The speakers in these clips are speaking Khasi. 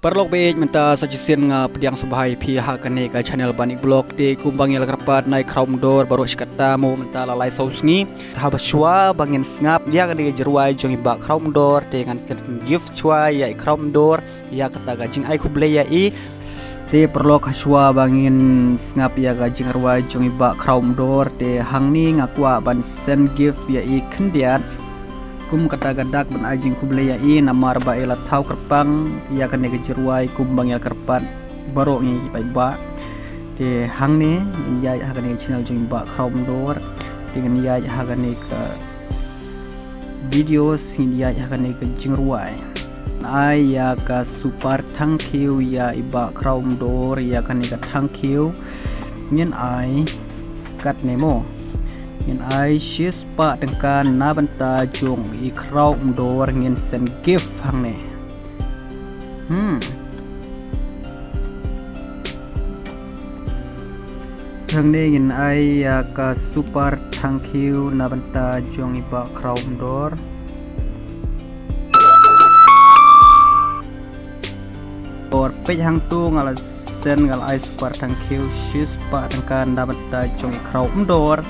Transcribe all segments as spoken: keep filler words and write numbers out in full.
Paralok ba ïeit, mynta sa shisien nga pdiang sngewbha ïa phi ha kane ka channel Banik Vlog. Te kumba ngi la kyrpad na i Khraw Umdor baroh shi katta mo, mynta la lai saw sngi. Haba shuwa ba ngin sngap ïa kane ka jingrwai jong i Bah Khraw Umdor, te ngan send gift shuwa ïa i Khraw Umdor ïa kata ka jingai khublei ïa i. Te paralok, ha shuwa ba ngin sngap ïa ka jingrwai jong i Bah Khraw Umdor, te hangne nga kwah ban send gift ïa i khyndiat. Kum kata ka dak ban ai jingkhublei ïa i namar ba i la thaw kyrpang ïa kane ka jingrwai kumba ngi la kyrpad baroh ngi ki paidbah. Te hangne ngin ïaid ha kane ka channel jong i Bah Khraw Umdor. Te ngin ïaid ha kane ka video, ngin ïaid ha kane ka jingrwai. Ai ïa ka super thank you ïa i Bah Khraw Umdor ïa kane ka thank you. Ngin ai katne mo. Ngin ai shispah tyngka na bynta jong i Khraw Umdor, ngin send gift hangne. Hmm. Hangne ngin ai ïa ka super thank you na bynta jong i Bah Khraw Umdor. Or peit hangto nga la send, nga la ai super thank you shispah tyngka na bynta jong i Khraw Umdor.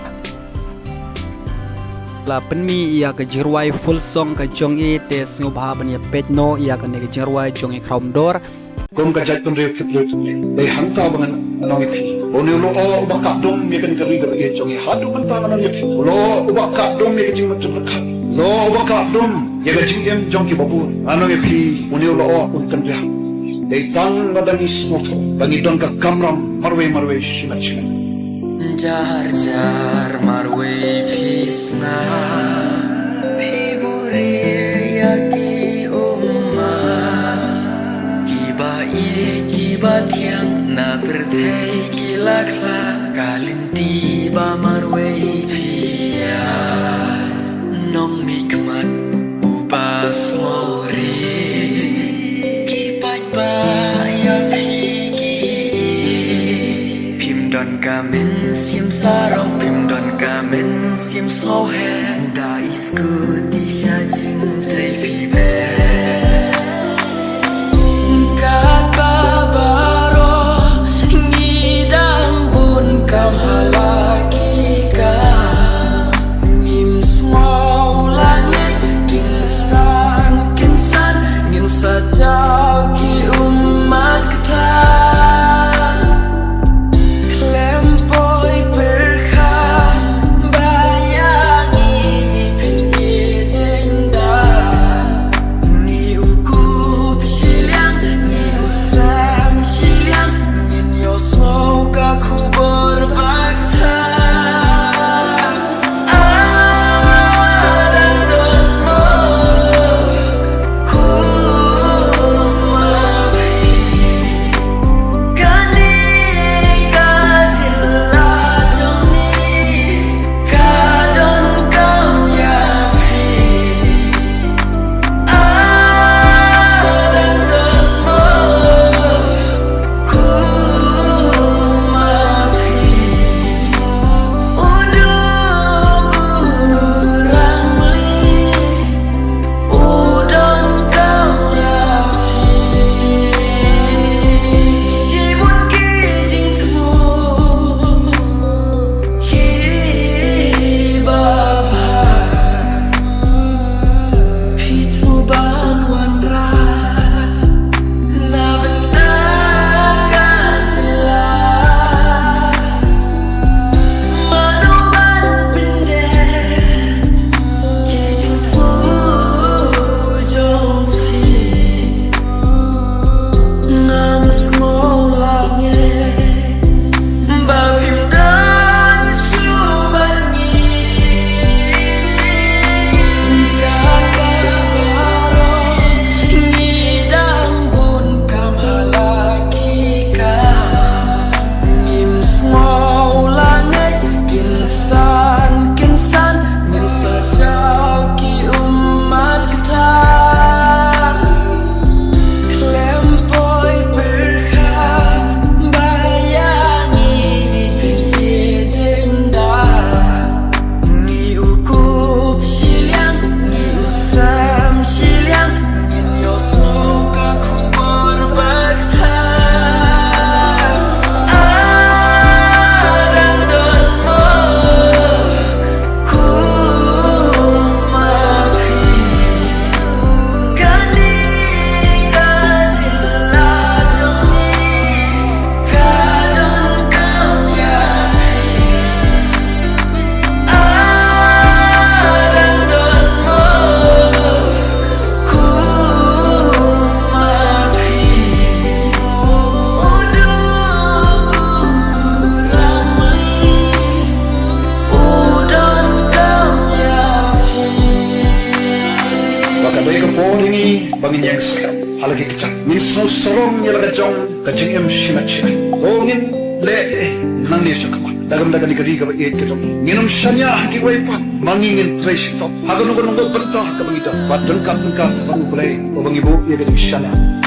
La pynmih ïa ka jingrwai full song ka jong i, te sngewbha ban ïa peit noh ïa kane ka jingrwai jong i Khraw Umdor. Kum ka jaitbynriew Khiplut, dei hangta ba ngan ong ïa phi. Une u lyoh uba kap dum ïa kane ka ri kaba ïeit jong i, haduh mynta ngan ong ïa phi. U lyoh uba kap dum ïa ka jingmut jingpyrkhat. U lyoh uba kap dum ïa ka jingim jong kiba bun. Ngan ong ïa phi, une u lyoh un kynriah. Dei tang lada ngi sngewthuh ba ngi don ka kamram marwei marwei shimet shimet. Jar jar marwei phi sngap, phi buhrieh ïa ki ummat. Kiba ïeit kiba thiang na pyrthei ki la khlad, ka lynti ba marwei phi ïa. Nongmihkhmat uba sngewrit, ki paidbah ïa phi ki. Phim don ka mynsiem sarong, phim don ka mynsiem sngewheh. Da i scooty sha jingtrei phi beh. Katba baroh ngi dang bun kam ha la ki kam, ngim sngew lyngngoh, kin san kin san ngin sa jaw ki ummat ktah. Khlem poi pyrkhat ba ïa ngi phin ïeit jingdon. Sngewsarong ïa la ka jong ka jingim shimet shimet. Ko ngin leh eh nangne sha khmat da ka bynta kane ka ri kaba ïeit ka jong ngi. Ngin ym shaniah ha kiwei pat, ma ngi ngin trei shitom ha kano kano ka bynta kaba ngi don. Bad ryngkat ryngkat bad U Blei, uba ngi buh ïa ka jingshaniah.